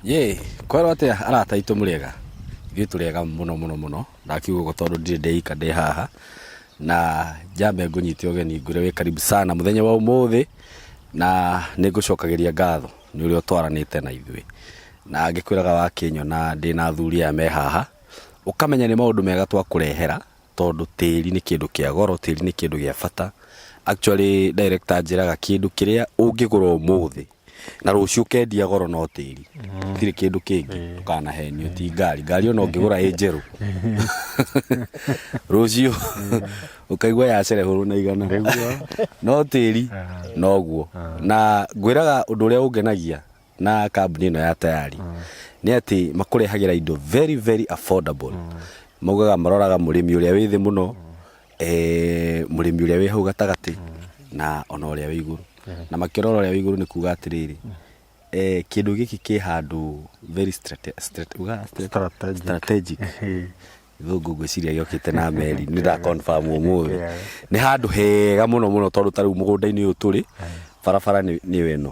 Yĩ, kwerwo atĩa arata aitũ mũrĩega? Ithuĩ tũrĩega mũno mũno mũno, ndakiuga ũguo tondũ ndirĩ ndeika ndĩ haha, na njambe ngũnyite ũgeni ngwĩre wĩ karibu sana mũthenya wa ũmũthĩ, na nĩ ngũcokagĩria ngatho nĩ ũrĩa ũtwaranĩte na ithuĩ. Na ngĩkwĩraga wakĩnyona ndĩna athuri aya me haha, ũkamenya nĩ maũndũ mega twakũrehera, tondũ tĩri nĩ kĩndũ kĩa goro, tĩri nĩ kĩndũ gĩa bata. Actually director anjĩraga kĩndũ kĩrĩa ũngĩgũra ũmũthĩ, na rũciũ ũkendia goro no tĩri gũtirĩ kĩndũ kĩngĩ ndũkanahenio ti ngari ngari ona ũngĩgũra ĩ njerũ rũciũ ũkaigua yacerehũrwo na igana no tĩri noguo na ngwĩraga ũndũ ũrĩa ũngenagia na kambuni ĩno ya tayari nĩ atĩ makũrehagĩra indo very very affordable maugaga maroraga mũrĩmi ũrĩa wĩ thĩ mũno eh, mũrĩmi ũrĩa wĩ hau gatagatĩ na ona ũrĩa wĩ igũrũ na makĩrora ũrĩa wĩ igũrũ nĩ kuga atĩrĩrĩ eh, kĩndũ gĩkĩ kĩ handũ very ugaga Strategic. strategic gĩthũngũ ngwĩciria gĩokĩte na meri nĩ nda confirm ũmũthĩ nĩ handũ hega mũno mũno tondũ ta rĩu mũgũnda-inĩ ũyũ tũrĩ barabara nĩyo ĩno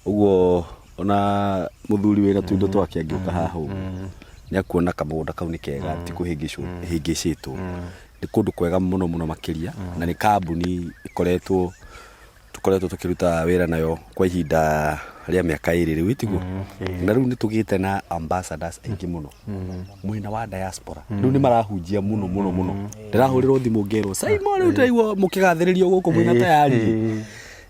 ũguo ona mũthuri wĩna tũindo twake angĩũka haha ũguo nĩ akuona kamũgũnda kau nĩ kega ti kũhĩngĩcwo hĩngĩcĩtwo nĩ kũndũ kwega mũno mũno makĩria na nĩ kambuni ĩkoretwo tũkoretwo tũkĩruta wĩra nayo kwa ihinda rĩa mĩaka ĩrĩ rĩu ĩtiguo na rĩu nĩ tũgĩte na ambassadors aingĩ mũno mwena wa diaspora rĩu nĩ marahunjia mũno mũno mũno ndĩrahũrĩrwo thimũ ngerwo Simon rĩu ndĩraigua mũkĩgathĩrĩrio gũkũ mwĩna tayari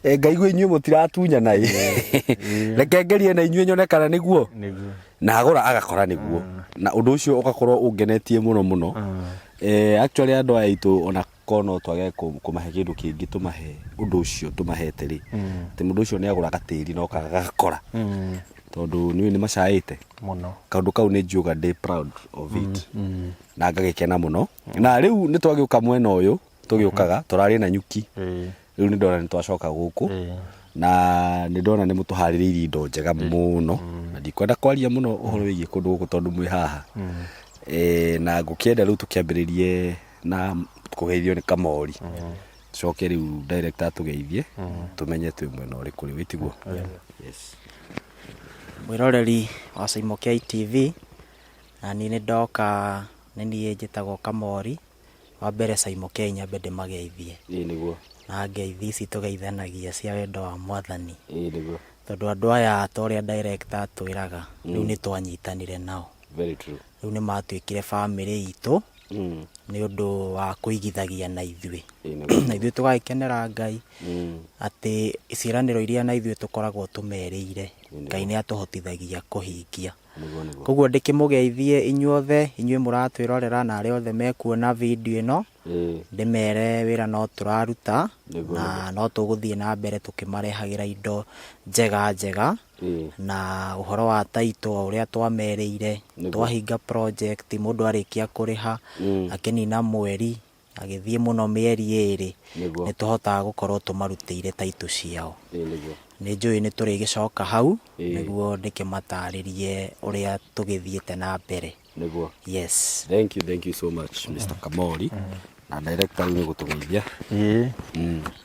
Eh, ngaigua inyuĩ mũtiratunyana ĩ reke ngerie na inyuĩ nyone kana nĩguo Nĩguo. Na agũra agakora nĩguo na ũndũ ũcio ũgakorwo ũngenetie mũno mũno. Eh, actually andũ aya aitũ ona korwo no twage kũmahe kĩndũ kĩngĩ tũmahe ũndũ ũcio tũmahete rĩ atĩ mũndũ ũcio nĩ agũra gatĩri no gagakora tondũ nĩũĩ nĩ macaĩte mũno. Kaũndũ kau nĩ njugaga ndĩ proud of it na ngagĩkena mũno na rĩu nĩ twagĩũka mwena ũyũ tũgĩũkaga tũrarĩ na nyuki. Rĩu nĩ ndona nĩ twacoka gũkũ na nĩ ndona nĩ mũtũharĩrĩirie indo njega mũno na ndikwenda kwaria mũno ũhoro wĩgiĩ kũndũ gũkũ tondũ mwĩ haha. Eh, na ngũkĩenda rĩu tũkĩambĩrĩrie na kũgeithio nĩ Kamori tũcoke rĩu director atũgeithie tũmenye twĩ mwena ũrĩkũ rĩu ĩtiguo? Yes. Mwĩroreri wa Saimo KTV, na niĩ nĩ ndoka nĩ niĩ njĩtagwo Kamori. Wa mbere Saimo K nyambe ndĩmageithie. Ĩĩ nĩguo. Na ngeithi ici tũgeithanagia cia wendo wa Mwathani. Ĩĩ nĩguo. Tondũ andũ aya ta ũrĩa director atwĩraga, rĩu nĩ twanyitanire nao. Very true. Rĩu nĩ matuĩkire bamĩrĩ itũ nĩ ũndũ wa kũigithagia na ithuĩ. Ĩĩ nĩguo. Na ithuĩ tũgagĩkenera Ngai atĩ ciĩranĩro iria na ithuĩ tũkoragwo tũmerĩire, Ngai nĩ atũhotithagia kũhingia. Nĩguo nĩguo. Koguo ndĩkĩmũgeithie inyuothe, inyuĩ mũratwĩrorera na arĩa othe mekuona video ĩno, ndĩmere wĩra no tũraruta Nĩguo, na no tũgũthiĩ na mbere tũkĩmarehagĩra indo njega njega na ũhoro wa title o ũrĩa twamerĩire, twahinga project mũndũ arĩkia kũrĩha akĩnina mweri agĩthiĩ mũno mĩeri ĩrĩ, Nĩguo. nĩ tũhotaga gũkorwo tũmarutĩire title ciao. Ĩĩ nĩguo. Nĩ njũĩ nĩ tũrĩgĩcoka hau Ĩĩ. nĩguo ndĩkĩmatarĩrie ũrĩa tũgĩthiĩte na mbere. Nĩguo. Yes. Thank you, thank you so much Mr. Kamori. Na director rĩu nĩ gũtũgeithia. Ĩĩ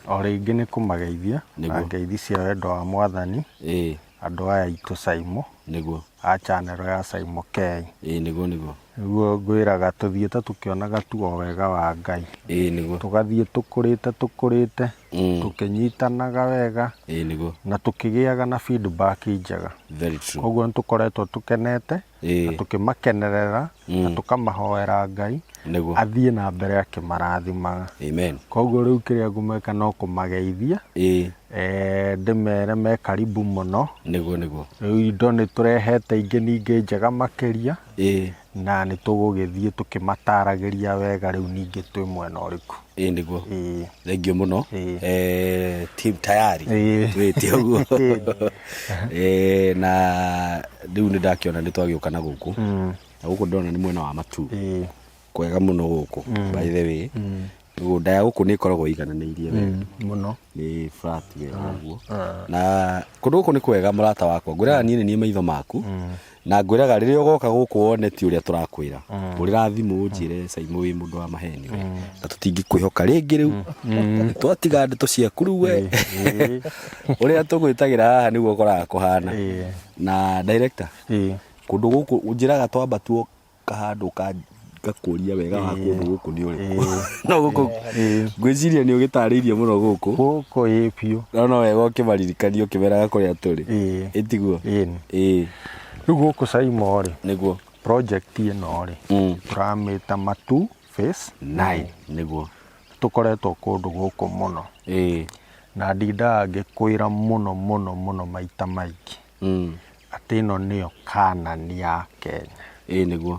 o rĩngĩ nĩ kũmageithia na Nĩguo. ngeithi cia wendo wa Mwathani Ĩĩ andũ aya aitũ Saimo nĩguo. a channel ya Saimo K. Ĩĩ nĩguo nĩguo. Nĩguo ngwĩraga tũthiĩte tũkĩonaga tu o wega wa Ngai. Ĩĩ nĩguo. Tũgathiĩ tũkũrĩte tũkũrĩte, tũkĩnyitanaga wega Ĩĩ nĩguo. na tũkĩgĩaga na feedback njega. Very true. Koguo nĩ tũkoretwo tũkenete na tũkĩmakenerera na tũkamahoera Ngai Nĩguo. athiĩ na mbere akĩmarathimaga. Amen. Koguo rĩu kĩrĩa ngũmeka no kũmageithia eh, ndĩmere me karibu mũno. Nĩguo nĩguo. Rĩu indo nĩ tũrehete ingĩ ningĩ njega makĩria na nĩ tũgũgĩthiĩ tũkĩmataragĩria wega rĩu ningĩ twĩ mwena ũrĩkũ. Ĩĩ nĩguo. Ĩĩ. Thank you mũno. Ĩĩ. Eh, team tayari. Ĩĩ. Twĩte ũguo. Eh, na rĩu nĩ ndakĩona nĩ twagĩũka na gũkũ. Na gũkũ ndĩrona nĩ mwena wa Matuu. Ĩĩ. Kwega mũno gũkũ by the way. Mĩgũnda ya gũkũ nĩ ĩkoragwo ĩigananĩirie wega. Mũno. Nĩ flat wega ũguo. Na kũndũ gũkũ nĩ kwega mũrata wakwa. Ngwĩraga niĩ nĩ niĩ maitho maku. Na ngwĩraga rĩrĩa ũgoka gũkũ wone ti ũrĩa tũrakwĩra. Hũrĩra thimũ ũnjĩre Saimo wĩ mũndũ wa maheni we. Na tũtingĩkwĩhoka rĩngĩ rĩu. Twatiga ndeto ciaku rĩu we. Ũrĩa tũgwĩtagĩra haha nĩguo ũkoraga kũhana. Na director, kũndũ gũkũ ũnjĩraga twamba tuoka handũ ngakũria wega wa kũndũ gũkũ nĩ ũrĩkũ. No gũkũ ngwĩciria nĩ ũgĩtarĩirie mũno gũkũ. Gũkũ ĩ biũ. No no wega ũkĩmaririkania ũkĩmeraga kũrĩa tũrĩ. Ĩtiguo? Ĩni. Rĩu gũkũ Saimo rĩ, Nĩguo. project ĩno rĩ, tũramĩta Matu Phase 9. Nĩguo. Tũkoretwo kũndũ gũkũ mũno. Na ndindaga ngĩkwĩra mũno mũno mũno maita maingĩ. Atĩ ĩno nĩyo Kanani ya Kenya. Ĩĩ nĩguo.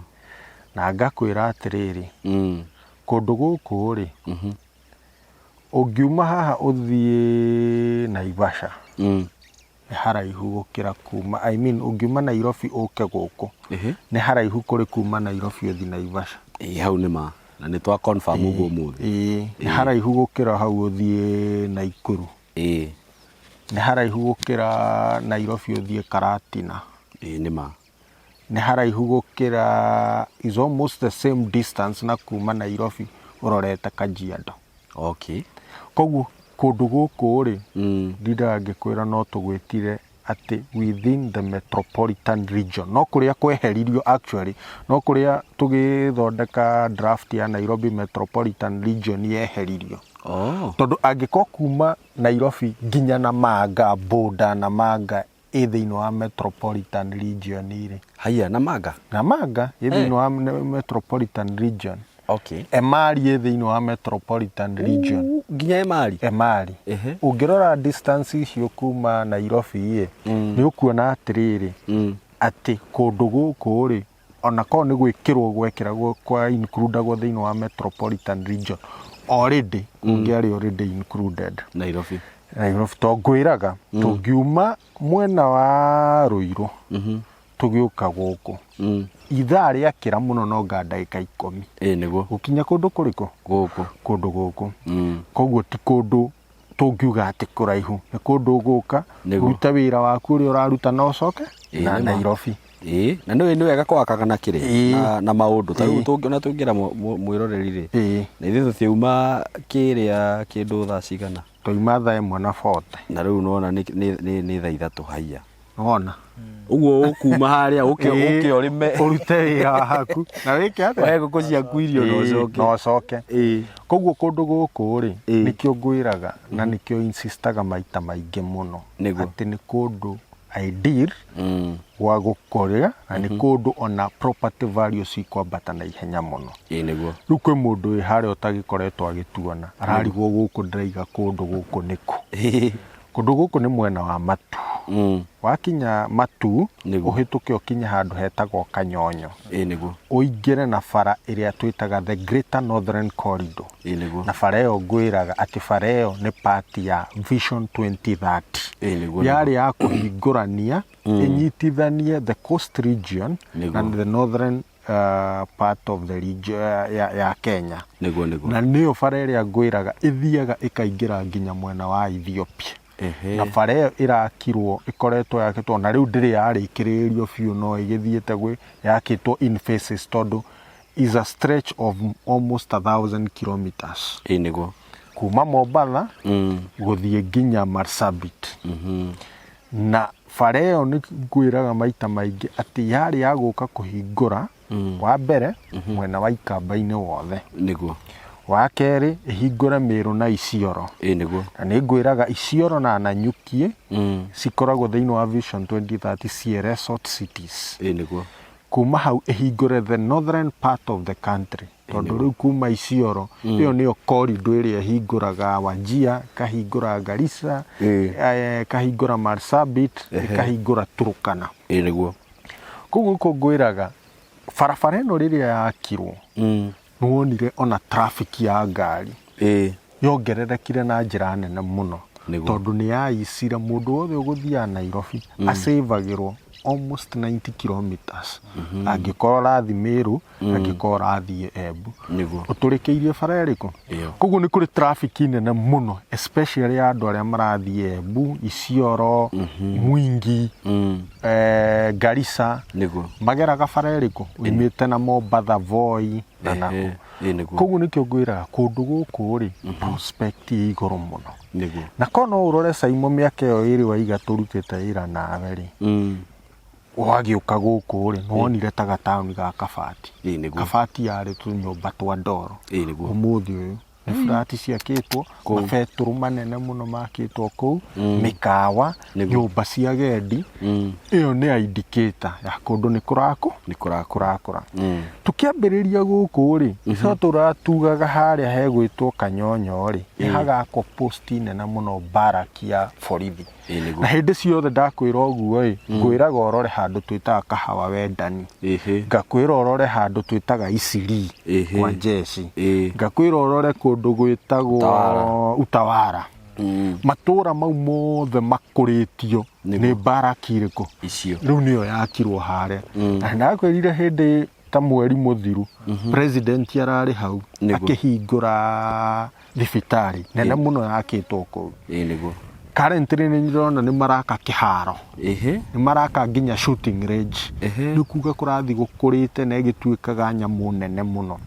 Na ngakwĩra atĩrĩrĩ, kũndũ gũkũ rĩ, ũngiuma haha ũthiĩ Naivasha, nĩ haraihu gũkĩra kuma, I mean ũngiuma Nairobi ũke gũkũ, nĩ haraihu kũrĩ kuma Nairobi ũthiĩ Naivasha. Ĩĩ hau nĩ ma. Na nĩ twa confirm ũguo ũmũthĩ. Ĩĩ, nĩ haraihu gũkĩra hau ũthiĩ Naikuru. Nĩ haraihu gũkĩra Nairobi ũthiĩ Karatina. Ĩĩ nĩ ma. Nĩ haraihu gũkĩra, is almost the same distance na kuma Nairobi ũrorete Kajiado. Koguo kũndũ gũkũ rĩ, ndindaga ngĩkwĩra no tũgwĩtire atĩ within the metropolitan region. No kũrĩa kweheririo actually, no kũrĩa tũgĩthondeka draft ya Nairobi metropolitan region yeheririo. Tondũ angĩkorwo kuma Nairobi nginya Namanga, border Namanga ĩ thĩinĩ wa metropolitan region rĩ. Haiya, Namanga? Namanga ĩ thĩinĩ wa metropolitan region. Emali ĩ thĩinĩ wa metropolitan region. Nginya Emali? Emali. Ũngĩrora distance icio kuma Nairobi ĩ, nĩ ũkuona atĩrĩrĩ, atĩ kũndũ gũkũ rĩ, ona korwo nĩ gwĩkĩrwo gwekĩragwo kwa includagwo thĩinĩ wa metropolitan region already, kũngĩarĩ already included. Nairobi. Nairobi, to ngwĩraga, tũngiuma mwena wa Ruiru tũgĩũka gũkũ, ithaa rĩakĩra mũno no nga ndagĩka 10. Ĩĩ nĩguo. Gũkinya kũndũ kũrĩkũ? Gũkũ. Kũndũ gũkũ. Koguo ti kũndũ tũngiuga atĩ kũraihu, nĩ kũndũ ũgũka, ũrute wĩra waku ũrĩa ũraruta na ũcoke na Nairobi. Ĩĩ, na nĩ wega kũhakaga na kĩrĩa, na maũndũ. Ta rĩu ona tũngĩra mwĩroreri rĩ, na ithuĩ tũtiauma kĩrĩa kĩndũ thaa cigana? Twauma thaa ĩmwe na bote. Na rĩu nĩwona nĩ thaa 3 haiya. Wona. Ũguo ũkuma harĩa ũke ũke ũrĩme. Ũrute wĩra waku. Na wĩke atĩa? Ũhe ngũkũ ciaku irio na ũcoke. Na ũcoke. Koguo kũndũ gũkũ rĩ, nĩkĩo ngwĩraga na nĩkĩo insistaga maita maingĩ mũno. Atĩ nĩ kũndũ ideal gwa gũkũrĩa na nĩ kũndũ ona property value cikwambata na ihenya mũno. Ĩĩ nĩguo. Rĩu kwĩ mũndũ wĩ harĩa ũtagĩkoretwo agĩtuona, ararigwo gũkũ ndĩraiga kũndũ gũkũ nĩkũ. Kũndũ gũkũ nĩ mwena wa Matu. Wakinya Matu, ũhĩtũke ũkinye handũ hetagwo Kanyonyo. Ĩĩ nĩguo. Ũingĩre na bara ĩrĩa twĩtaga the Greater Northern Corridor. Ĩĩ nĩguo. Na bara ĩyo ngwĩraga atĩ bara ĩyo nĩ part ya Vision 2030. Ĩĩ nĩguo. Yarĩ ya kũhingũrania, ĩnyitithanie the coast region na the northern part of the region ya Kenya. Nĩguo, nĩguo. Na nĩyo bara ĩrĩa ngwĩraga ĩthiaga ĩkaingĩra nginya mwena wa Ethiopia. Na bara ĩyo ĩrakirwo, ĩkoretwo yakĩtwo, na rĩu ndĩrĩ yarĩkĩrĩrio biũ, no ĩgĩthiĩte gwĩ yakĩtwo in phases tondũ is a stretch of almost 1,000 kilometers. Ĩĩ nĩguo. Kuma Mombatha gũthiĩ nginya Marsabit. Na bara ĩyo nĩ ngwĩraga maita maingĩ atĩ yarĩ ya gũka kũhingũra wa mbere mwena wa Ikamba-inĩ wothe. Nĩguo. Wa kerĩ ĩhingũre Meru na Isiolo. Ĩĩ nĩguo. Na nĩ ngwĩraga Isiolo na Nanyuki cikoragwo thĩinĩ wa Vision 2030 ciĩ resort cities. Ĩĩ nĩguo. Kuma hau ĩhingũre the northern part of the country. Tondũ rĩu kuma Isiolo ĩyo nĩyo corridor ĩrĩa ĩhingũraga Wajir, ĩkahingũra Garissa, ĩkahingũra Marsabit, ĩkahingũra Turkana. Ĩĩ nĩguo. Koguo gũkũ ngwĩraga barabara ĩno rĩrĩa yakirwo nĩwonire ona traffic ya ngari yongererekire na njĩra nene mũno. Tondũ nĩ yaicire mũndũ wothe ũgũthiaga Nairobi acĩvagĩrwo almost 90 kilometers angĩkorwo ũrathiĩ Meru, angĩkorwo ũrathiĩ Embu. Nĩguo. Ũtũrĩkĩirie bara ĩrĩkũ? Ĩyo. Koguo nĩ kũrĩ traffic nene mũno especially ya andũ arĩa marathiĩ Embu, Isiolo, Mwingi, Garissa. Nĩguo. Mageraga bara ĩrĩkũ? Uimĩte na Mombatha, Voi na nakũ. Ĩĩ nĩguo. Koguo nĩkĩo ngwĩraga kũndũ gũkũ rĩ, prospect ĩ igũrũ mũno. Nĩguo. Na korwo no ũrore Saimo mĩaka ĩyo ĩrĩ waiga tũrutĩte wĩra nawe rĩ, wagĩũka gũkũ rĩ, nĩwonire ta gataũni ga Kabati. Ĩĩ nĩguo. Kabati yarĩ tũnyũmba twa ndoro. Ĩĩ nĩguo. Ũmũthĩ ũyũ nĩ flat ciakĩtwo, mabetũrũ manene mũno makĩtwo kũu, mĩkawa, Nĩguo. nyũmba cia agendi. Ĩyo nĩ indicator ya kũndũ nĩ kũrakũ Nĩ kũrakũra. kũrakũra. Tũkĩambĩrĩria gũkũ rĩ, so tũratugaga harĩa hegwĩtwo Kanyonyo rĩ, nĩ hagakwo post nene mũno baraki ya borithi. Ĩĩ nĩguo. Na hĩndĩ ciothe ndakwĩra ũguo ĩ, ngwĩraga ũrore handũ twĩtaga Kahawa Wendani. Ĩhĩ. Ngakwĩra ũrore handũ twĩtaga Isiri Ĩhĩ. kwa jeshi. Ĩĩ. Ngakwĩra ũrore kũndũ gwĩtagwo Utawara. Utawara. Matũra mau mothe makũrĩtio Nĩguo. nĩ baraki ĩrĩkũ? Icio. Rĩu nĩyo yakirwo harĩa. Na ndakwĩrire hĩndĩ ta mweri mũthiru president ararĩ hau Nĩguo. akĩhingũra thibitarĩ nene mũno yakĩtwo kũu. Ĩĩ nĩguo. Currently nĩ ndĩrona nĩ maraka kĩharo. Ĩhĩ. Nĩ maraka nginya shooting range. Ehe. Nĩ kuga kũrathiĩ gũkũrĩte na ĩgĩtuĩkaga nyamũ nene mũno.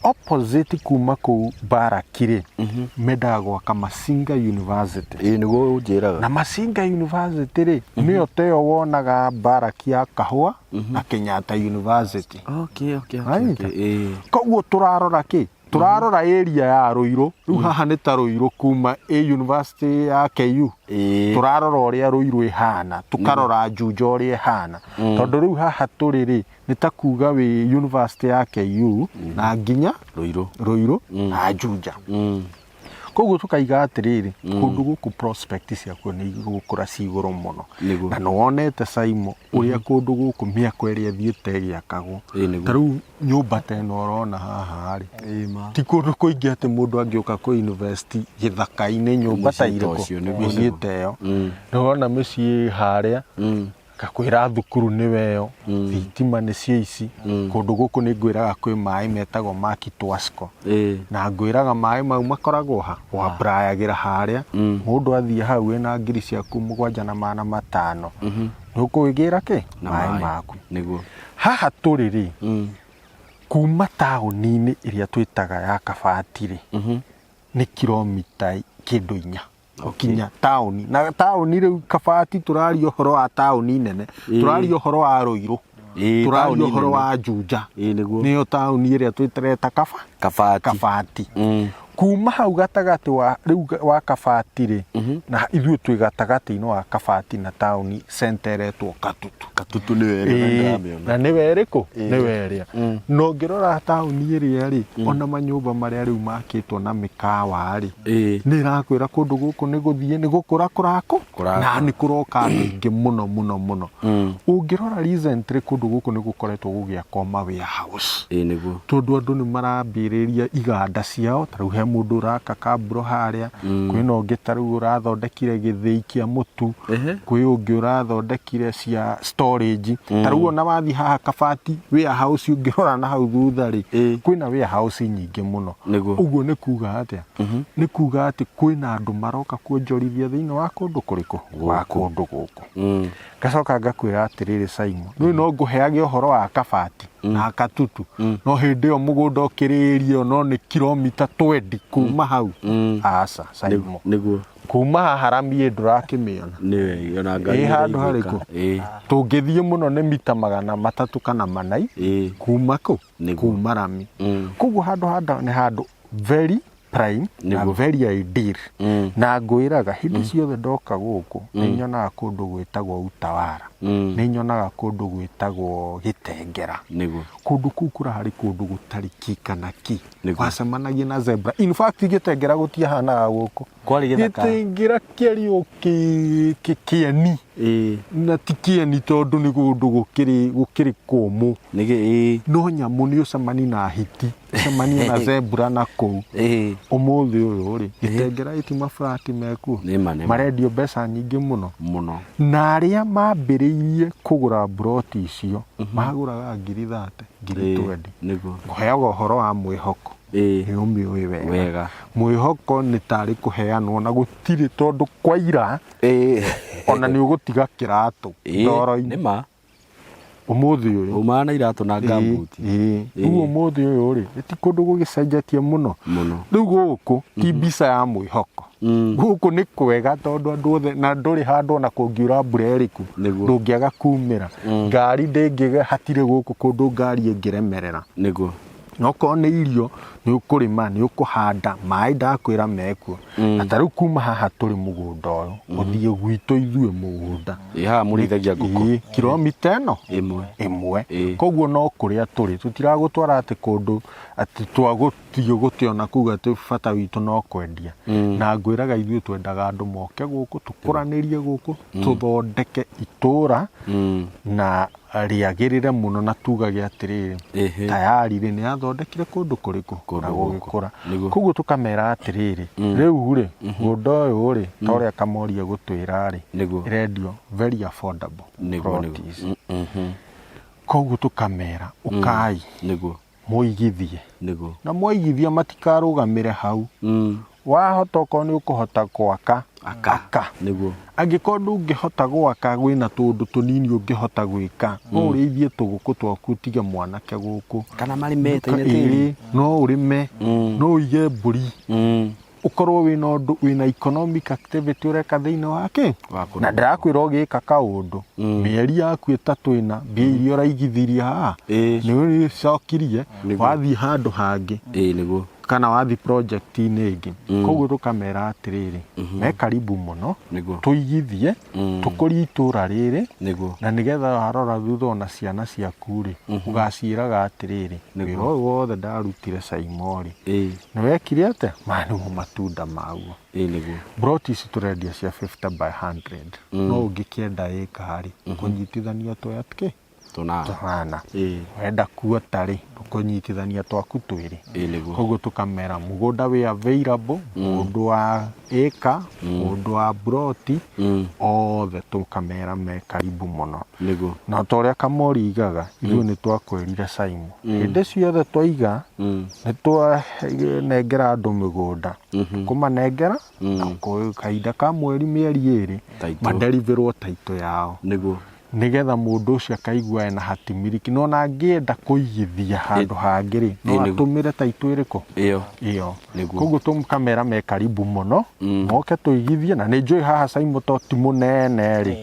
Opposite kuma kũu baraki rĩ, mendaga gwaka Masinga University. Ĩĩ nĩguo ũnjĩraga. Na Masinga University rĩ, nĩyo ta ĩyo wonaga baraki ya Kahũa na Kenyatta University. Okay, okay, okay, Wanyita? okay. Ĩĩ. Koguo tũrarora kĩ? Tũrarora area ya Ruiru. Rĩu haha nĩ ta Ruiru kuma ĩ University ya KU. Ĩĩ. Tũrarora ũrĩa Ruiru ĩhana, tũkarora Juja ũrĩa ĩhana. Tondũ rĩu haha tũrĩ rĩ, nĩ ta kuga wĩ University ya KU na nginya Ruiru. Ruiru na Juja. Koguo tũkaiga atĩrĩrĩ, kũndũ gũkũ prospect ciakuo nĩ igũkũra ci igũrũ mũno. Nĩguo. Na nĩwonete Saimo ũrĩa kũndũ gũkũ mĩako ĩrĩa ĩthiĩte ĩgĩakagwo. Ĩĩ nĩguo. Ta rĩu nyũmba ta ĩno ũrona haha rĩ, Ĩĩ ma. ti kũndũ kũingĩ atĩ mũndũ angĩũka kũ invest gĩthaka-inĩ nyũmba ta Mũciĩ ta irĩkũ, ũcio, nĩguo, mĩciĩ nĩguo. ta ĩyo. Nĩwona mĩciĩ harĩa, ngakwĩra thukuru nĩwe ĩyo, thitima nĩcio ici, kũndũ gũkũ nĩ ngwĩraga kwĩ maĩ metagwo ma Kitwasco. Ĩĩ. Na ngwĩraga maĩ mau makoragwo ha? Ũaprayagĩra harĩa, mũndũ athiĩ hau wĩna ngiri ciaku 7500, nĩ ũkwĩgĩra kĩ? Na Maĩ maĩ. maku. Nĩguo. Haha tũrĩ rĩ, kuma taũni-inĩ ĩrĩa twĩtaga ya Kabati rĩ, nĩ kiromita kĩndũ inya. Gũkinya taũni. Na taũni rĩu Kabati tũraria ũhoro wa taũni nene, tũraria ũhoro wa Ruiru, Ĩĩ, tũraria taũni ũhoro nene. wa Juja. Ĩĩ nĩguo. Nĩyo taũni ĩrĩa twĩtereta Kaba? Kabati. Kabati. Kuma hau gatagatĩ wa rĩu wa Kabati rĩ, na ithuĩ twĩ gatagatĩ-inĩ wa Kabati na taũni center ĩretwo Katutu. Katutu nĩyo ĩrĩa Ĩĩ, ndĩramĩona. na nĩwe ĩrĩkũ? Nĩwe ĩrĩa. Na ũngĩrora taũni ĩrĩa rĩ, ona manyũmba marĩa rĩu makĩtwo na mĩkawa rĩ, Ĩĩ. nĩ ĩrakwĩra kũndũ gũkũ nĩ gũthiĩ nĩ gũkũra kũrakũ Kũrakũra. na nĩ kũroka andũ aingĩ mũno mũno mũno. Ũngĩrora recently kũndũ gũkũ nĩ gũkoretwo gũgĩakwo ma warehouse. Ĩĩ nĩguo. Tondũ andũ nĩ marambĩrĩria iganda ciao, ta rĩu he mũndũ ũraka kamburo harĩa, kwĩna ũngĩ ta rĩu ũrathondekire gĩthĩi kĩa mũtu, kwĩ ũngĩ ũrathondekire cia storage. Ta rĩu ona wathiĩ haha Kabati warehouse ũngĩrora na hau thutha rĩ, kwĩna warehouse nyingĩ mũno. Nĩguo. Ũguo nĩ kuga atĩa? Nĩ kuga atĩ kwĩna andũ maroka kuonjorithia thĩinĩ wa kũndũ kũrĩkũ? Wa kũndũ gũkũ. Ngacoka ngakwĩra atĩrĩrĩ Simon, rĩu no ngũheage ũhoro wa Kabati na Katutu, no hĩndĩ ĩyo mũgũnda ũkĩrĩrio no nĩ kilomita 20 kuma hau. Aca Simon. Nĩguo. Kuma haha rami ĩ ndũrakĩmĩona. Nĩwe ona ngari Ĩ handũ ĩraiguĩka. harĩkũ? Ĩ. Tũngĩthiĩ mũno nĩ mita 300 kana 400 Ĩ. kuma kũ? Nĩguo. Kuma rami. Koguo handũ handa nĩ handũ very prime na Nĩguo. very ideal. Na ngwĩraga hĩndĩ ciothe ndoka gũkũ nĩ nyonaga kũndũ gwĩtagwo Utawara. Nĩ nyonaga kũndũ gwĩtagwo Gĩtengera. Nĩguo. Kũndũ kũu kũrarĩ kũndũ gũtarĩ ki kana ki. Nĩguo. Wacemanagia na zebra. In fact Gĩtengera gũtiahanaga gũkũ. Kwarĩ gĩthaka. Gĩtengera kĩarĩ o kĩeni. Ĩĩ. Na ti kĩeni tondũ nĩ kũndũ gũkĩrĩ kũmũ. Nĩgĩ ĩĩ. No nyamũ nĩ ũcemani na hiti, ũcemanie na zebra na kũu. Ĩĩ. Ũmũthĩ ũyũ rĩ, Gĩtengera ĩti maburati mekuo. Nĩma, nĩma. Marendio mbeca nyingĩ mũno. Mũno. Na arĩa mambĩrĩirie Mambĩrĩirie kũgũra mburoti icio magũraga ngiri 30, ngiri 20. Ngũheaga ũhoro wa mwĩhoko. Nĩ ũmĩũĩ wega. Wega. Mwĩhoko nĩ tarĩ kũheanwo na gũtirĩ tondũ kwaira ona nĩ ũgũtiga kĩratũ ndoro-inĩ. Nĩ ma. Ũmũthĩ ũyũ. Umaga na iratũ na ngambuti. Rĩu ũmũthĩ ũyũ rĩ, ti kũndũ gũgĩcenjetie mũno. Mũno. Rĩu gũkũ ti mbica ya mwĩhoko. Gũkũ nĩ kwega tondũ andũ othe na ndũrĩ handũ ona kũngiura mbura ĩrĩkũ ndũngĩaga kumĩra. Ngari ndĩngĩge hatirĩ gũkũ kũndũ ngari ĩngĩremerera. Nĩguo. Na okorwo nĩ irio nĩ ũkũrĩma nĩ ũkũhanda maĩ ndakwĩra mekuo. Na ta rĩu kuma haha tũrĩ mũgũnda ũyũ ũthiĩ gwitũ ithuĩ mũgũnda. Ĩ haha mũrĩithagia ngũkũ. Ĩ, kilomita ĩno Ĩmwe. ĩmwe. Ĩ. Koguo no kũrĩa tũrĩ tũtiragũtwara atĩ kũndũ atĩ twagũthiĩ gũte ona kũu atĩ bata witũ no kwendia. Na ngwĩraga ithuĩ twendaga andũ moke gũkũ tũkũranĩrie gũkũ tũthondeke itũra na rĩagĩrĩre mũno na tugage atĩrĩrĩ tayari rĩ nĩ athondekire kũndũ kũrĩkũ Kũndũ na gũkũ. gũgĩkũra. Nĩguo. Koguo tũkamera atĩrĩrĩ rĩu rĩ mũgũnda ũyũ rĩ ta ũrĩa Kamori egũtwĩra rĩ Nĩguo. ĩrendio very affordable Nĩguo, nĩguo. plots. Koguo tũkamera ũkai Nĩguo. mũigithie Nĩguo. na mwaigithia matikarũgamĩre hau wahota okorwo nĩ ũkũhota gwaka Aka. Nĩguo. Angĩkorwo ndũngĩhota gwaka wĩna tũũndũ tũnini ũngĩhota gwĩka no ũrĩithie tũgũkũ twaku ũtige mwanake gũkũ. Kana marĩme taine tĩri. Ĩĩ, no ũrĩme no ũige mbũri ũkorwo wĩna ũndũ wĩna economic activity ũreka thĩinĩ wa kĩ Wa kũndũ na ndĩrakwĩra ũgĩka kaũndũ mĩeri yaku ĩtatũ ĩna mbia iria ũraigithirie haha nĩ ũrĩcokirie Nĩguo. wathiĩ handũ hangĩ Ĩĩ nĩguo. kana wathi project-inĩ ĩngĩ koguo tũkamera atĩrĩrĩ me karibu mũno Nĩguo. tũigithie tũkũrie itũra rĩrĩ Nĩguo. na nĩgetha warora thutha ona ciana ciaku rĩ ũgaciĩraga atĩrĩrĩ wĩra ũyũ wothe ndarutire Saimo rĩ nĩ wekire atĩa maya nĩmo matunda maguo. Ĩĩ nĩguo. Mburoti ici tũrendia cia 50 by 100 no ũngĩkĩenda ĩka rĩ ũkũnyitithania tũya kĩ Tũnana. Tũnana. Ĩĩ. Wenda kuota rĩ ũkũnyitithania twaku twĩrĩ. Ĩĩ nĩguo. Koguo tũkamera mũgũnda wĩ available mũndũ wa ĩka mũndũ wa mburoti othe tũkamera me karibu mũno. Nĩguo. Na ta ũrĩa Kamori igaga ithuĩ nĩ twakwĩrire Saimo hĩndĩ ciothe twaiga nĩ twanengera andũ mĩgũnda kũmanengera na kahinda ka mweri mĩeri ĩrĩ Taitũ. maderivĩrwo taitũ yao Nĩguo. nĩgetha mũndũ ũcio akaigua ena hatimiliki no ona angĩenda kũigithia handũ hangĩ rĩ no Ĩĩ, nĩguo. atũmĩre taitũ ĩrĩkũ Ĩyo. ĩyo Nĩguo. koguo tũkamera me karibu mũno moke tũigithie na nĩ njũĩ haha Saimo to ti mũnene rĩ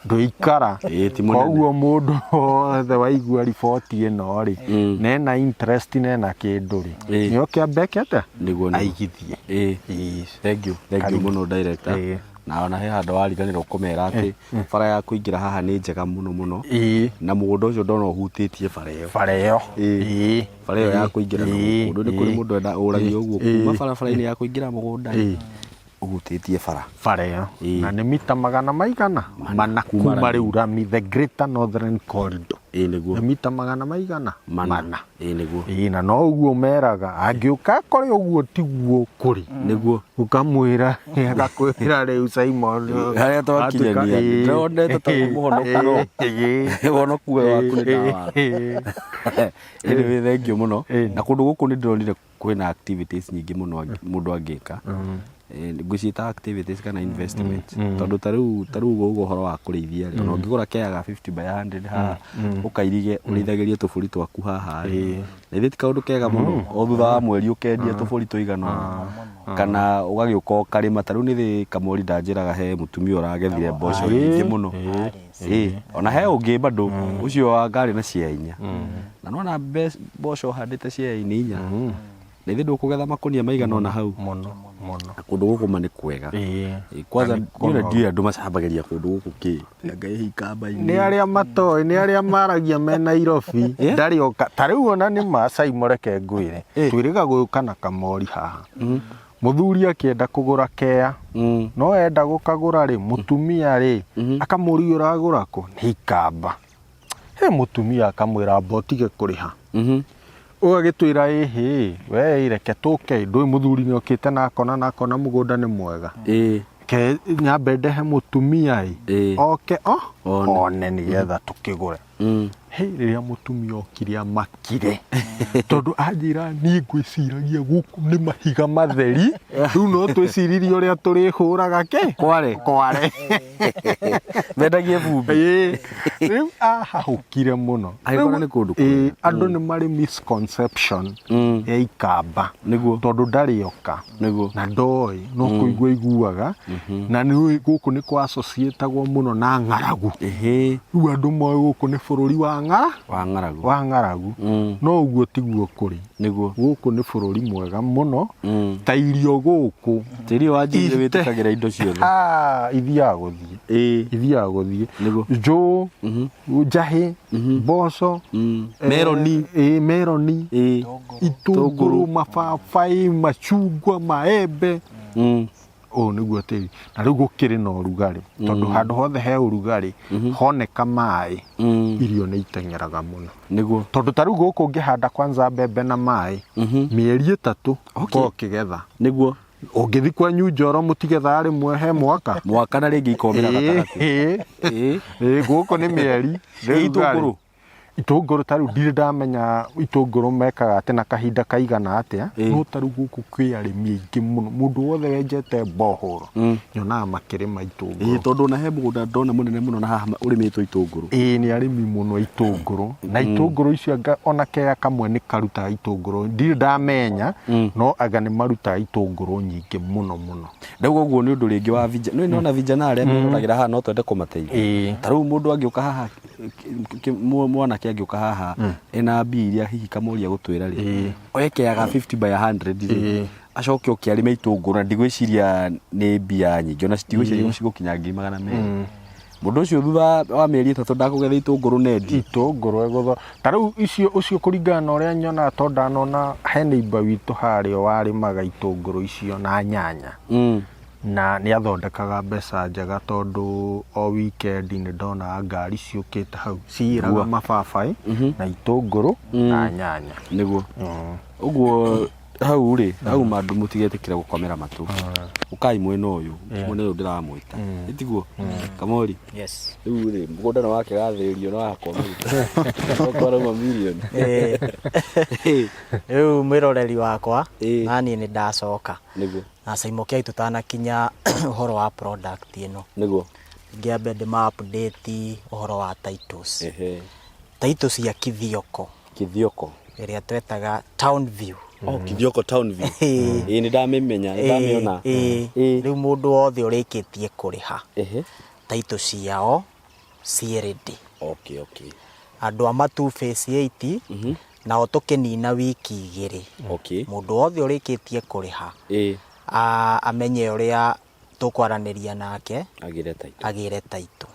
ndũikara Ĩĩ, ti mũnene. koguo mũndũ wothe waigua riboti ĩno rĩ nena interest nena kĩndũ rĩ Ĩĩ. nĩ oke ambe eke atĩa Nĩguo, nĩguo. aigithie Ĩĩ. Ĩĩ. Thank you. Thank you Karibu. mũno director. Ĩĩ. Na ona he handũ wariganĩrwo kũmera atĩ bara ya kũingĩra haha nĩ njega mũno mũno Ĩĩ. na mũgũnda ũcio ndona ũhutĩtie bara ĩyo. Bara ĩyo. Ĩĩ. Ĩĩ. Bara ĩyo ya kũingĩra na Ĩĩ. gũkũ ũndũ nĩ kũrĩ Ĩĩ. mũndũ enda ũragia ũguo Ĩĩ. kuma barabara-inĩ ya kũingĩra mũgũnda Ĩĩ. ũhutĩtie bara. Bara ĩyo. Ĩĩ. Na nĩ mita magana maigana mana Kuma kuma rami. rĩu rami the Greater Northern Corridor. Ĩĩ nĩguo. Nĩ mita magana maigana Mana. Ĩĩ nĩguo. Ĩĩ na no ũguo meraga angĩũka akore ũguo tiguo kũrĩ Nĩguo. Ũkamwĩra agakwĩra rĩu Simon Harĩa twakinyania Ĩĩ. ndĩronete ta mũhonoku no Ĩĩ. ũhonoku we waku nĩ ndawa. Ĩĩ. Anyway, thank you mũno Ĩĩ. na kũndũ gũkũ nĩ ndĩronire kwĩna activities nyingĩ mũno mũndũ angĩka ngwĩciĩta activities kana investment tondũ ta rĩu ta rĩu ũguo ũhoro wa kũrĩithia rĩ ona ũngĩgũra kea ga 50 by 100 haha ũkairige ũrĩithagĩrie tũbũri twaku haha rĩ na ithe ti kaũndũ kega mũno o thutha wa mweri ũkendia tũbũri tũigana ũna kana ũgagĩũka ũkarĩma ta rĩu nĩ thĩ Kamori ndanjĩraga he mũtumia ũragethire mboco nyingĩ mũno ĩĩ ona he ũngĩ bado ũcio wa ngarĩ na cia inya na nona mboco ũhandĩte cia-inĩ inya na ithe ndũkũgetha makũnia maigana ona hau Mũno mũno. Na kũndũ gũkũ ma nĩ kwega. Ĩĩ. Ĩĩ, kwanza Na nĩ niĩ ona kũnoru. ndiũĩ andũ macambagĩria kũndũ gũkũ kĩ anga ĩ ikamba-inĩ Nĩ arĩa matoĩ nĩ arĩa maragia me Nairobi ndarĩ oka ta rĩu ona nĩ ma Saimo reke ngwĩre twĩrĩga gũka na kamori haha mũthuri akĩenda kũgũra kea no enda gũkagũra rĩ mũtumia rĩ akamũria ũragũra kũ nĩ ikamba he mũtumia akamwĩra amba ũtige kũrĩha ũgagĩtwĩra ĩhĩ we reke tũke ndũĩ mũthuri nĩ okĩte na akona na akona mũgũnda nĩ mwega Ĩĩ. Reke Reke nyambe ndehe mũtumia ĩ oke o One. one nĩgetha tũkĩgũre. Hĩ, rĩrĩa mũtumia okire amakire tondũ anjĩra niĩ ngwĩciragia gũkũ nĩ mahiga matheri rĩu no twĩciririe ũrĩa tũrĩhũraga kĩ Kware. Kware. Mendagie vumbi. Ĩĩ. Rĩu ahahũkire mũno. Agĩkora Rĩu, nĩ kũndũ ĩĩ, kwega. Andũ nĩ marĩ misconception ya ikamba tondũ ndarĩ oka na ndoĩ no kũigua iguaga na nĩ gũkũ nĩ kwa associatagwo mũno na ng'aragu. Rĩu andũ moĩ gũkũ nĩ bũrũri wa ng'ara Wa ng'aragu. Wa ng'aragu. No ũguo tiguo kũrĩ. Gũkũ nĩ bũrũri mwega mũno. Ta irio gũkũ Tĩri wa njiri Ite- wĩtĩkagĩra indo ciothe. Ah, ithiaga gũthiĩ ithiaga gũthiĩ njũũ, njahĩ, mboco, Meroni. Meroni, itũngũrũ, mababaĩ, macungwa, maembe. Ũũ nĩguo tĩri. Na rĩu gũkĩrĩ na ũrugarĩ tondũ handũ hothe he ũrugarĩ honeka maĩ, irio nĩ iteng'eraga mũno. Tondũ ta rĩu gũkũ ũngĩhanda kwanza mbembe na maĩ, mĩeri 3 ũkorwo ũkĩgetha. Ũngĩthi kwanyu Njoro mũtigethaga rĩmwe he mwaka. Mwaka na rĩngĩ ikomĩra gatagatĩ. Ĩĩ, gũkũ nĩ mĩeri. Ĩ, itũngũrũ? Itũngũrũ ta rĩu ndirĩ ndamenya itũngũrũ mekaga atĩ na kahinda kaigana atĩa, no ta rĩu gũkũ kwĩ arĩmi aingĩ mũno, mũndũ wothe wenjete bohoro nyonaga makĩrĩma itũngũrũ. Ĩĩ, tondũ ona he mũgũnda ndona mũnene mũno na haha ũrĩmĩtwo itũngũrũ. Ĩĩ, nĩ arĩmi mũno itũngũrũ, na itũngũrũ icio anga ona keya kamwe nĩ karutaga itũngũrũ, ndirĩ ndamenya, no anga nĩ marutaga itũngũrũ nyingĩ mũno mũno. Rĩu ũguo nĩ ũndũ rĩngĩ wa vijana, nĩ nona vijana arĩa meroragĩra haha no twende kũmateithia. Ta rĩu mũndũ angĩũka haha, mwanake angĩũka haha ena mbia iria hihi Kamori agũtwĩra rĩ, oye keaga 50 by 100 rĩ, acoke oke arĩme itũngũrũ, na ndigwĩciria nĩ mbia nyingĩ, ona ndigwĩciria cigũkinya 200,000. Mũndũ ũcio thutha wa mĩeri 3 ndakũgetha itũngũrũ nendi. Itũngũrũ egũtho ta rĩu icio ũcio kũringana na ũrĩa nyonaga, tondũ ndanona he neighbor witũ harĩa warĩmaga itũngũrũ icio na nyanya. Na nĩ athondekaga mbeca njega tondũ o weekend nĩ ndonaga ngari ciũkĩte hau ciyĩraga mababaĩ na itũngũrũ na nyanya. Nĩguo. Ũguo hau rĩ, hau mandũ mũtigetĩkĩre gũkomera matũ. Ũkai mwena ũyũ, mwena ũyũ ndĩramwĩta. Ĩtiguo? Kamori. Yes. Rĩu rĩ, mũgũnda nĩ wakĩgathĩrĩrio no hakwa maguta. Kwarauma mirioni. Rĩu mwĩroreri wakwa, naniĩ nĩ ndacoka. Na Saimo Kei tũtanakinya ũhoro wa product ĩno. Ngĩambe ndĩma update ũhoro wa titles. Titles cia Kithioko. Kithioko. Ĩrĩa twetaga Town View. Oh, Kithioko Town View. Ĩĩ, nĩ ndamĩmenya, nĩ ndamĩona. Rĩu mũndũ wothe ũrĩkĩtie kũrĩha. Title ciao ciĩ ready. Okay, okay. Andũ a Matu Phase 8 nao tũkĩnina wiki 2. Mũndũ wothe ũrĩkĩtie kũrĩha amenye ũrĩa tũkwaranĩria nake agĩre title. Agĩre title.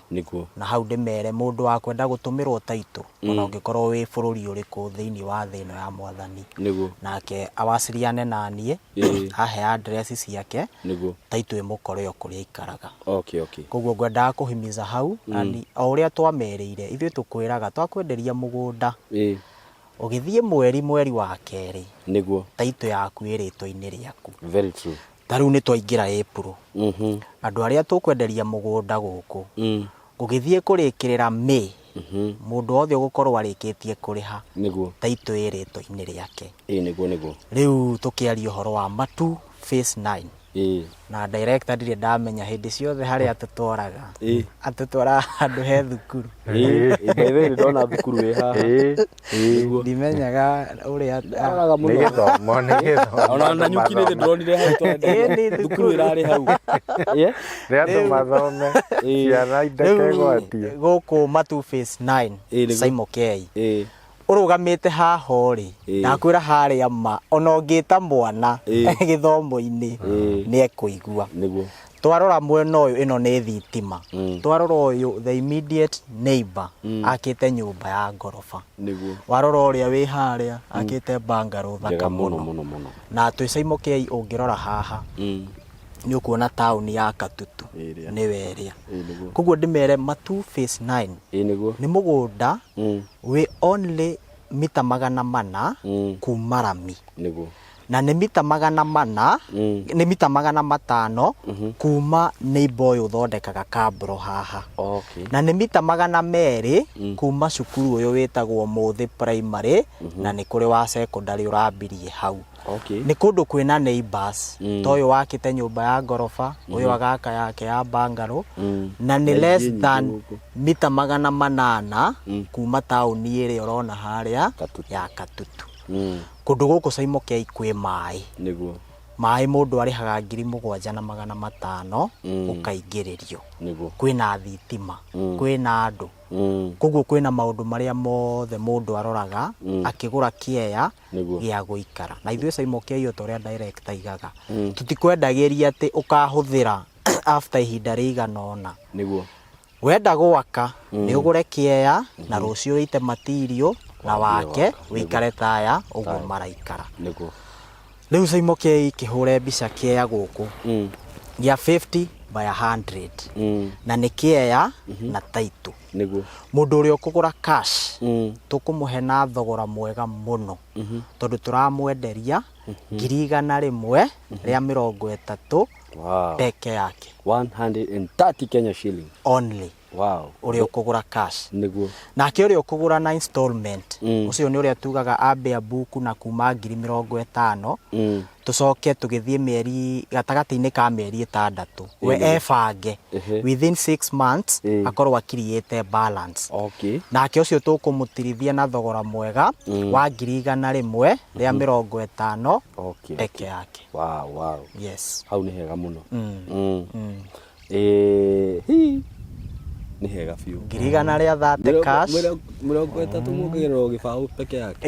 Na hau ndĩmere mũndũ wa kwenda gũtũmĩrwo title, ona ũngĩkorwo wĩ bũrũri ũrĩkũ thĩinĩ wa thĩ ĩno ya mwathani, nake awaciriane na niĩ, ahe address ciake, title ĩmũkore o kũrĩa aikaraga. Okay. Koguo ngwendaga kũhimiza hau, yani o ũrĩa twamerĩire, ithuĩ tũkwĩraga twakwenderia mũgũnda, ũgĩthiĩ mweri wa kerĩ, title yaku ĩ rĩtwa-inĩ rĩaku. Very true. Ta rĩu nĩ twaingĩra April. Andũ arĩa tũkwenderia mũgũnda gũkũ, gũgĩthiĩ kũrĩkĩrĩra May, mũndũ wothe ũgũkorwo arĩkĩtie kũrĩha, title ĩ rĩtwa-inĩ rĩake. Ĩĩ, nĩguo, nĩguo. Rĩu tũkĩaria ũhoro wa Matu Phase 9. Na director ndirĩ ndamenya hĩndĩ ciothe harĩa atũtwaraga. Atũtwaraga handũ he thukuru. Ĩĩ, by the way, ndona thukuru ĩ haha. Ndimenyaga ũrĩa Ndaroraga mũno. Nĩ gĩthomo, nĩ gĩthomo. Ona na nyuki nĩ ndĩronire hau tondũ Ĩĩ, nĩ thukuru thukuru. ĩrarĩ hau. Rĩa andũ mathome, ciana indekegwatie. Gũkũ Matu Phase 9, Ĩĩ, nĩguo. Saimo K. Ũrũgamĩte haha rĩ, ndakwĩra harĩa ma, ona ũngĩta mwana gĩthomo-inĩ, nĩ ekũigua. Twarora mwena ũyũ, ĩno nĩ thitima. Twarora ũyũ, the immediate neighbor, akĩte nyũmba ya ngoroba. Warora ũrĩa wĩ harĩa, akĩte bungalow thaka Njega mũno, mũno. mũno, mũno. Na twĩ Saimo K ũngĩrora haha, nĩ ũkuona taũni ya Katutu, Ĩrĩa. nĩwe ĩrĩa. Ĩĩ, nĩguo. Koguo ndĩmere Matu Phase 9, Ĩĩ, nĩguo. nĩ mũgũnda wĩ only mita 400 kuma rami. Na nĩ mita 400, nĩ mita 500 kuma neighbor ũyũ ũthondekaga kabro haha. Na nĩ mita 200 kuma cukuru ũyũ wĩtagwo Mũthĩ Primary, na nĩ kũrĩ wa secondary ũrambirie hau. Nĩ kũndũ kwĩna neighbors, ta ũyũ wakĩte nyũmba ya ngoroba, ũyũ agaka yake ya bungalow, na nĩ Na ingĩ less nyingĩ than gũkũ. mita 800 kuma taũni ĩrĩa ũrona harĩa Katutu. ya Katutu. Kũndũ gũkũ Saimokei kwĩ maĩ. Nĩguo. Maĩ mũndũ arĩhaga 7500 ũkaingĩrĩrio. Nĩguo. Kwĩna thitima, kwĩna andũ. Koguo kwĩna maũndũ marĩa mothe mũndũ aroraga akĩgũra kĩeya Nĩguo. gĩa gũikara. Na ithuĩ Saimokei o ta ũrĩa director aigaga, tũtikwendagĩria atĩ ũkahũthĩra after ihinda rĩigana ũna. Nĩguo. Wenda gwaka nĩ ũgũre kĩeya na rũciũ ũite material na wake wĩikare ta aya ũguo maraikara. Nĩguo. Rĩu Saimokei kĩhũre mbica kĩeya gũkũ gĩa 50 by 100 na nĩ kĩeya na title. Nĩguo. Mũndũ ũrĩa ũkũgũra cash tũkũmũhe na thogora mwega mũno tondũ tũramwenderia 130,000 peke yake. 130 Kenya shilling only. Wow. Ũrĩa ũkũgũra cash. Nĩguo. Nake ũrĩa ũkũgũra na installment, ũcio nĩ ũrĩa tugaga ambe ambuku na kuma 50,000, tũcoke tũgĩthiĩ mĩeri gatagatĩ-inĩ ka mĩeri 6 we ebange within 6 months akorwo akiriĩte balance. Nake ũcio tũkũmũtirithia na thogora mwega wa 150,000 peke yake. Wow. Yes. Hau nĩ hega mũno. Ĩĩ, hi. Nĩ hega biũ. 130,000 cash. 30 mũngĩgerera gĩbaũ peke yake.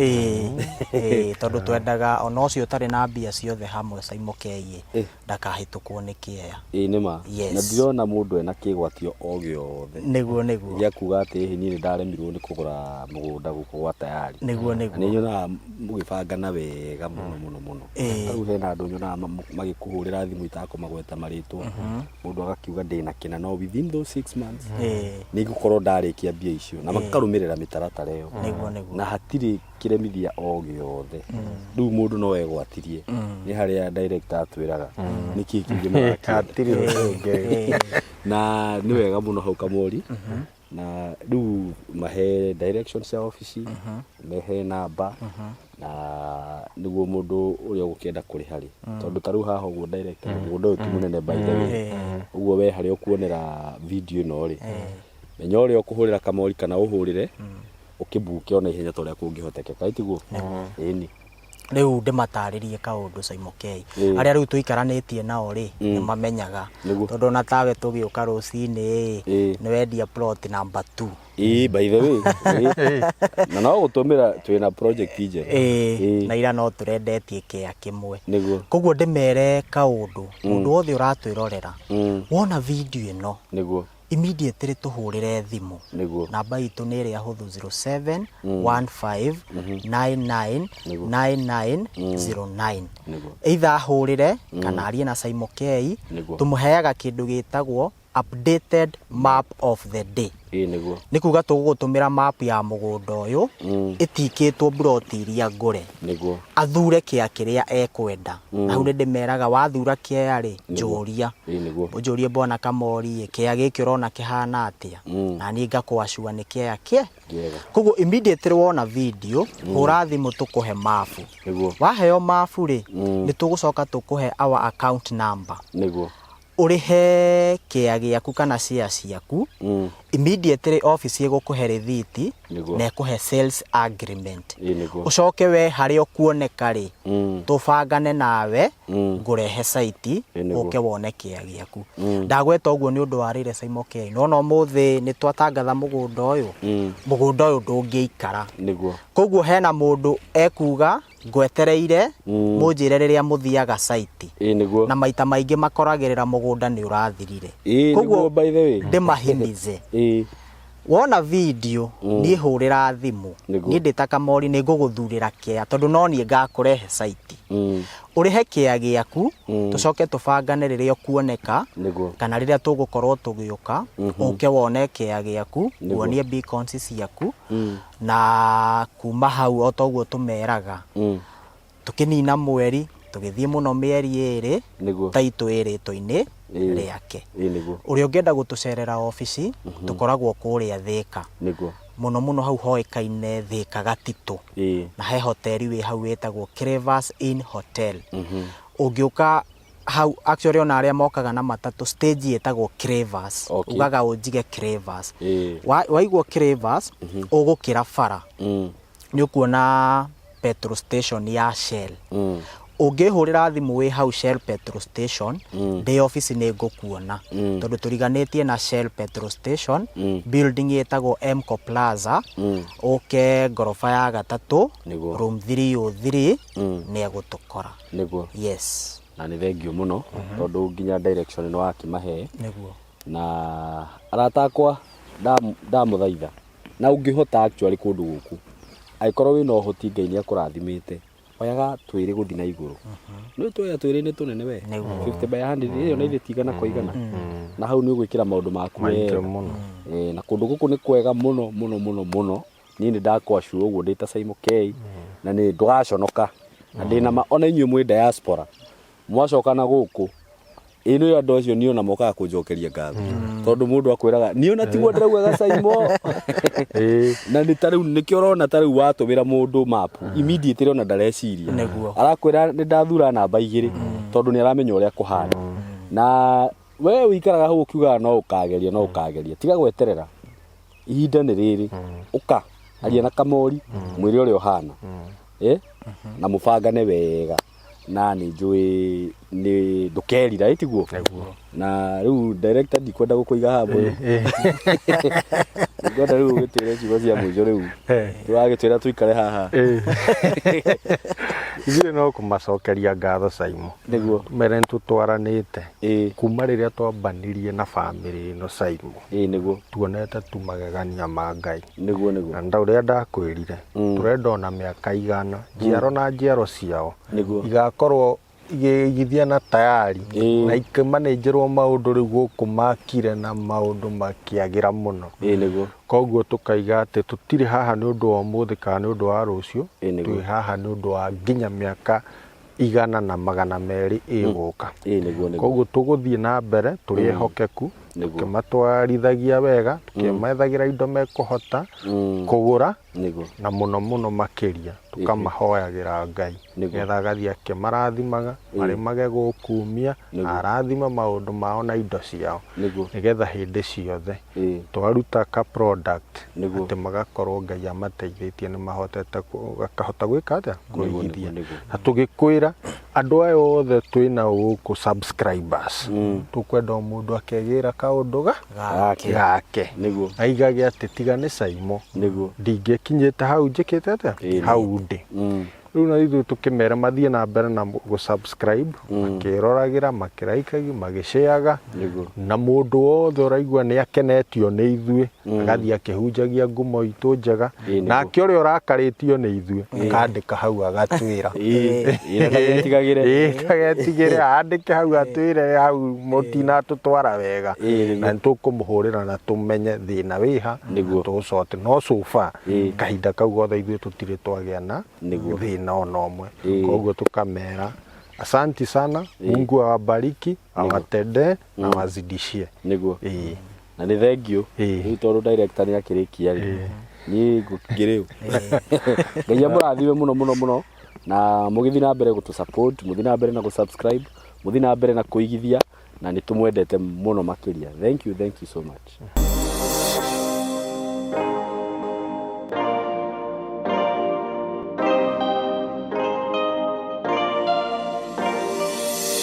Ĩĩ, tondũ twendaga ona ũcio ũtarĩ na mbia ciothe hamwe Saimokei ndakahĩtũkwo nĩ kĩeya. Ĩĩ nĩ ma. Yes. Na ndirona mũndũ ena kĩgwatio o gĩothe. Nĩguo, nĩguo. Gĩa kuga atĩ hihi niĩ nĩ ndaremirwo nĩ kũgũra mũgũnda gũkũ gwa tayari. Nĩguo, nĩguo. Na nĩ nyonaga mũgĩbangana wega mũno mũno mũno. Ta rĩu hena andũ nyonaga magĩkũhũrĩra thimũ itakũmagweta marĩtwa. Mũndũ agakiuga ndĩna kĩna no within those 6 months nĩ ngũkorwo ndarĩkia mbia icio na makarũmĩrĩra mĩtaratara ĩyo. Nĩguo, nĩguo. Na hatirĩ kĩremithia o gĩothe. Rĩu mũndũ no egwatirie. Nĩ harĩa director atwĩraga nĩkĩ kĩngĩ marakĩenda. Hatirĩ ũndũ ũngĩ. Na nĩ wega mũno hau Kamori. Na rĩu mahe direction cia obici, mehe namba, na nĩguo mũndũ ũrĩa ũgũkĩenda kũrĩha rĩ. Tondũ ta rĩu haha ũguo director, mũgũnda ũyũ ti mũnene by the way. Ũguo we harĩa ũkuonera video ĩno rĩ, menya ũrĩa ũkũhũrĩra Kamori kana ũhũrĩre, ũkĩmbuke ona ihenya ta ũrĩa kũngĩhotekeka, ĩ tiguo? Ĩni. Rĩu ndĩmatarĩrie kaũndũ Saimokei. Arĩa rĩu tũikaranĩtie nao rĩ, nĩ mamenyaga. Tondũ ona tawe tũgĩũka rũcinĩ ĩ, nĩ wendia plot number 2. Ĩĩ, by the way. Ĩĩ. Na no gũtũmĩra twĩna project njerũ. Ĩĩ, na ira no tũrendetie kĩea kĩmwe. Nĩguo. Koguo ndĩmere kaũndũ, mũndũ wothe ũratwĩrorera, wona video ĩno, Nĩguo. immediately tũhũrĩre thimũ. Nĩguo. Namba itũ nĩ ĩrĩa hũthũ 07 15 99 99 09. Nĩguo. Either ahũrĩre kana arie na Saimokei, Nĩguo. tũmũheaga kĩndũ gĩtagwo updated map of the day. Ĩĩ nĩguo. Nĩ kuga tũgũgũtũmĩra map ya mũgũnda ũyũ, ĩtikĩtwo mburoti iria ngũre. Nĩguo. Athure kĩa kĩrĩa ekwenda. Na hau nĩ ndĩmeraga wathura kĩea rĩ, njũria. Ĩĩ nĩguo. Ũnjũrie bwana Kamori ĩ, kĩea gĩkĩ ũrona kĩhana atĩa? Na niĩ ngakũacua nĩ kĩea kĩ. Kĩega. Koguo immediately wona video, hũra thimũ tũkũhe mabu. Nĩguo. Waheo mabu rĩ, nĩ tũgũcoka tũkũhe our account number. Nĩguo. Ũrĩhe kĩea gĩaku kana share ciaku, immediately office ĩgũkũhe rĩthiti Nĩguo. na ĩkũhe sales agreement. Ĩĩ nĩguo. Ũcoke we harĩa ũkuoneka rĩ, tũbangane nawe, ngũrehe site, Ĩĩ nĩguo. ũke wone kĩea gĩaku. Ndagweta ũguo nĩ ũndũ wa rĩrĩ Saimokei. Nĩwona ũmũthĩ nĩ twatangatha mũgũnda ũyũ, mũgũnda ũyũ ndũngĩikara. Nĩguo. Koguo hena mũndũ ekuga ngwetereire mũnjĩre rĩrĩa mũthiaga site. Ĩĩ nĩguo. Na maita maingĩ makoragĩrĩra mũgũnda nĩ ũrathirire. Ĩĩ Koguo nĩguo by the way. ndĩmahimize. Ĩĩ. Wona video niĩ hũrĩra thimũ. Nĩguo. Niĩ ndĩ ta Kamori nĩ ngũgũthurĩra kĩea tondũ no niĩ ngakũrehe site. Ũrĩhe kĩea gĩaku, tũcoke tũbangane rĩrĩa ũkuoneka, Nĩguo. kana rĩrĩa tũgũkorwo tũgĩũka, ũke wone kĩea gĩaku, Nĩguo. nguonie beacons ciaku, na kuma hau o ta ũguo tũmeraga. Tũkĩnina mweri, tũgĩthiĩ mũno mĩeri ĩrĩ, Nĩguo. title ĩ rĩtwa-inĩ Ĩĩ. rĩake. Ĩĩ nĩguo. Ũrĩa ũngĩenda gũtũcerera obici, tũkoragwo kũrĩa Thĩka. Nĩguo. Mũno mũno hau hoĩkaine Thĩka Gatitũ. Ĩĩ. Na he hoteli wĩ hau ĩtagwo Clevers Inn Hotel. Ũngĩũka hau actually ona arĩa mokaga na matatũ stage ĩtagwo Clevers. Okay. Ugaga ũnjige Clevers. Ĩĩ. Waigwo Clevers, ũgũkĩra bara. Nĩ ũkuona petrol station ya Shell. Ũngĩhũrĩra thimũ wĩ hau Shell petrol station, ndĩ obici nĩ ngũkuona. Tondũ tũriganĩtie na Shell petrol station, building ĩtagwo Emco Plaza, ũke ngoroba ya gatatũ, Nĩguo. room 303, nĩ egũtũkora. Nĩguo. Yes. Na nĩ thengiũ mũno tondũ nginya direction nĩ wakĩmahe. Nĩguo. Na arata akwa ndamũthaitha na ũngĩhota actually kũndũ gũkũ angĩkorwo wĩna ũhoti Ngai nĩ akũrathimĩte oyaga twĩrĩ gũthiĩ na igũrũ nĩ tuoya twĩrĩ nĩ tũnene we Nĩguo. 50 by 100 ĩyo na ithe ti igana kwa igana na hau nĩ ũgwĩkĩra maũndũ maku Maingĩ wega mũno. Na kũndũ gũkũ nĩ kwega mũno mũno mũno mũno niĩ nĩ ndakwacua ũguo ndĩ ta Simon K na nĩ ndũgaconoka na ndĩna ma ona inyuĩ mwĩ diaspora mwacoka na gũkũ ĩ nĩ andũ acio niĩ ona mokaga kũnjokeria ngatho tondũ mũndũ akwĩraga niĩ ona tiguo ndĩraugaga Saimo na nĩ ta rĩu nĩkĩo ũrona ta rĩu watũmĩra mũndũ map immediately ona ndareciria Nĩguo. arakwĩra nĩ ndathura namba igĩrĩ tondũ nĩ aramenya ũrĩa kũhana na we ũikaraga hau ũkiugaga no ũkageria no ũkageria tiga gweterera ihinda nĩ rĩrĩ ũka aria na kamori mwĩre ũrĩa ũhana na mũbangane wega na nĩ njũĩ nĩ ndũkerira ĩ tiguo na rĩu director ndikwenda gũkũiga haha mũno ngwenda rĩu ũgĩtwĩre ciugo cia mũico rĩu tũragĩtwĩra tũikare haha Ithuĩ no kũmacokeria ngatho Saimo nĩguo mere nĩtũtwaranĩte kuma rĩrĩa twambanirie na bamĩrĩ ĩno Saimo ĩĩ nĩguo tuonete tu magegania ma Ngai nĩguo nĩguo na ũrĩa ndakwĩrire tũrenda ona mĩaka igana njiaro na njiaro ciao Nĩguo. igakorwo igĩigithia na tayari na ikĩmanĩnjĩrwo maũndũ rĩu gũkũ makire na maũndũ makĩagĩra mũno ĩĩ nĩguo koguo tũkaiga atĩ tũtirĩ haha nĩ ũndũ wa ũmũthĩ kana nĩ ũndũ wa rũciũ Ĩĩ nĩguo. twĩ haha nĩ ũndũ wa nginya mĩaka 102 ĩgũka ĩĩ nĩguo nĩguo koguo tũgũthiĩ na mbere tũrĩ ehokeku Nĩguo. tũkĩmatwarithagia wega tũkĩmethagĩra indo mekũhota kũgũra nĩguo na mũno mũno makĩria tũkamahoyagĩra Ngai Nĩguo. nĩgetha agathiĩ akĩmarathimaga marĩmage gũkumia Nĩguo. arathime maũndũ mao na indo ciao nĩguo nĩgetha hĩndĩ ciothe ĩĩ twaruta ka product Nĩguo. atĩ magakorwo Ngai amateithĩtie nĩ mahotete akahota gwĩka atĩa kũigithia nĩguo. na tũgĩkwĩra andũ aya othe twĩna gũkũ subscribers tũkwenda o mũndũ akegĩra kaũndũ ga Gake. gake Nĩguo. aigage atĩ tiga nĩ Saimo nĩguo ndingĩkinyĩte hau njĩkĩte atĩa Ĩĩ, hau ndĩ rĩu na ithuĩ tũkĩmera mathiĩ na mbere na gũ subscribe makĩroragĩra makĩraikagia magĩshareaga Nĩguo. na mũndũ wothe ũraigua nĩ akenetio nĩ ithuĩ agathiĩ akĩhunjagia ngumo itũ njega Ĩĩ, nĩguo. nake ũrĩa ũrakarĩtio nĩ ithuĩ akandĩka hau agatwĩra ĩĩ ĩĩ na ndagetigagĩre Ĩĩ, ndagetigĩre andĩke hau atwĩre hau mũtinatũtwara wega Ĩĩ, nĩguo. na nĩtũkũmũhũrĩra na tũmenye thĩna wĩha Nĩguo. tũũcote no so far Ĩĩ. kahinda kau gothe ithuĩ tũtirĩ twagĩa na Nĩguo. thĩna ona ũmwe Ĩĩ. koguo tũkamera asanti sana Mungu awabariki awatendee na awazidishie nĩguo Ĩĩ. na nĩ thengiũ Ĩĩ. rĩu tondũ director nĩ akĩrĩkia rĩ niĩ ngũkĩrĩ ũ Ngai amũrathime mũno mũno mũno na mũgĩthiĩ na mbere gũtũ support mũthiĩ na mbere na gũ subscribe mũthiĩ na mbere na kũigithia na nĩ tũmwendete mũno makĩria thank you thank you so much.